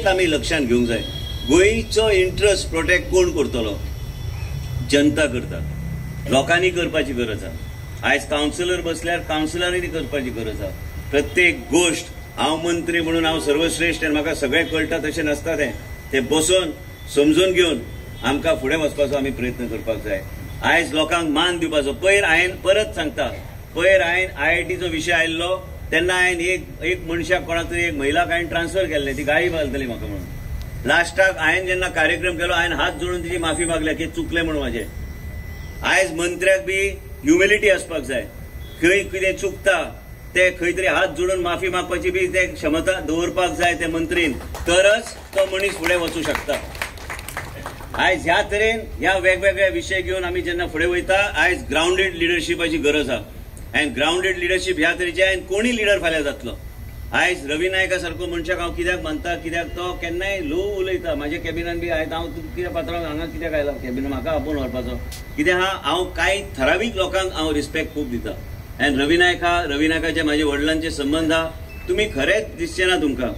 एक आमी लक्षांत घेवंक जाय, गोंयचो इंट्रस्ट प्रोटेक्ट कोण करतलो? जनता करता, लोकांनी करपाची गरज आसा. आयज कावन्सिलर बसल्यार कावन्सिलरांनी करपाची गरज आसा. प्रत्येक गोश्ट हांव मंत्री म्हणून हांव सर्वश्रेष्ठ आनी म्हाका सगळें कळटा तशें नासता. तें तें बसून समजून घेवन आमकां फुडें वचपाचो आमी प्रयत्न करपाक जाय. आयज लोकांक मान दिवपाचो. पयर हांवें परत सांगता, पयर हांवें आयआयटीचो विशय आयिल्लो तेन्ना हांवें एक मनशाक कोणाक तरी एक महिलाक हांवें ट्रान्सफर केल्लें, ती गाळी घालतली म्हाका म्हणून. लास्टाक हांवें जेन्ना कार्यक्रम केलो हांवें हात जोडून तिची माफी मागल्या की चुकलें म्हणून म्हाजें. आयज मंत्र्याक बी ह्युमिलिटी आसपाक जाय, खंय कितें चुकता ते खंय तरी हात जोडून माफी मागपाची बी ते क्षमता दवरपाक जाय ते मंत्रीन, तरच तो मनीस फुडें वचूं शकता. आयज ह्या तरेन ह्या वेगवेगळ्या विशय घेवन आमी जेन्ना फुडें वयता, आयज ग्रावंडेड लिडरशिपाची गरज आसा. आनी ग्रावंडेड लिडरशीप ह्या तरेची आनी कोणी लिडर फाल्यां जातलो. आयज रवी नायका सारको मनशाक हांव कित्याक मानता, कित्याक तो केन्नाय ल्हव उलयता. म्हाज्या कॅबिनान बी आयज हांव कित्याक पात्रांव हांगा कित्याक आयला कॅबिनान म्हाका आपोवन व्हरपाचो कित्याक हा, हांव कांय थरावीक लोकांक हांव रिस्पेक्ट खूब दिता. आनी रवी नायक हा, रवी नायकाचे म्हाजे वडिलांचे संबंद हा, तुमी खरेंच दिसचे ना तुमकां.